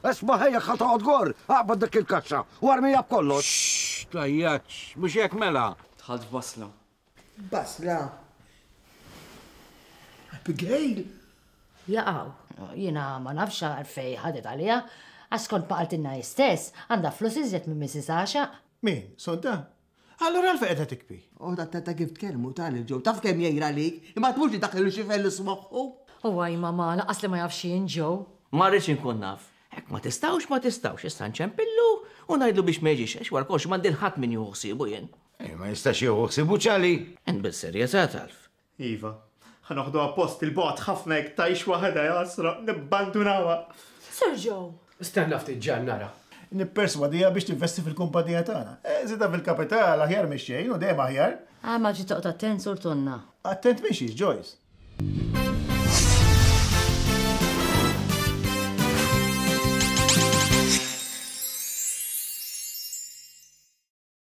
Isma' ħejja ħa toqgħod gor, aqbad dik il-kaxxa u armiha b'kollox. Xxx, tgħajjatx, mhux hekk mela? Dħalt f'basla. Basla? Abigail? Jaqaw. Jiena ma nafx għalfejn ħadet għaliha, għax skont ma qaltilna hi stess, għandha flus iżjed minn Mrs. Għaxaq. Min? Sonta? Allura għalfejn qiegħda tikbi? Oqgħod attenta kif tkellmu ta' lil Joe, taf kemm jgħir għalik, imma tmurx iddaħħlilu xi fellus f'moħħu. U għaj mamà, lanqas li ma jaf x'jien Joe. Ma rridx inkun naf. Hekk ma tistgħux, ma tistgħux. Issa nċempillu u ngħidlu biex ma jiġix għax wara kollox m'għandi 'l ħadd min jieħu ħsiebu jien. Eh, ma jistax jieħu ħsiebu Charlie. Int bis-serjetà talf. Iva. Ħa noħduha post 'il bogħod ħafna jekk tgħix waħedha jaħasra, nibbandunawha. Sir Joe! Stenna ftit Ġan nara. Nipperswadiha biex tinvesti fil-kumpanija tagħna. Żieda fil-kapital aħjar mix-xejn u dejjem aħjar. Ah, ma trid toqgħod attent Sur Tonna. Attent minn xiex, Joyce?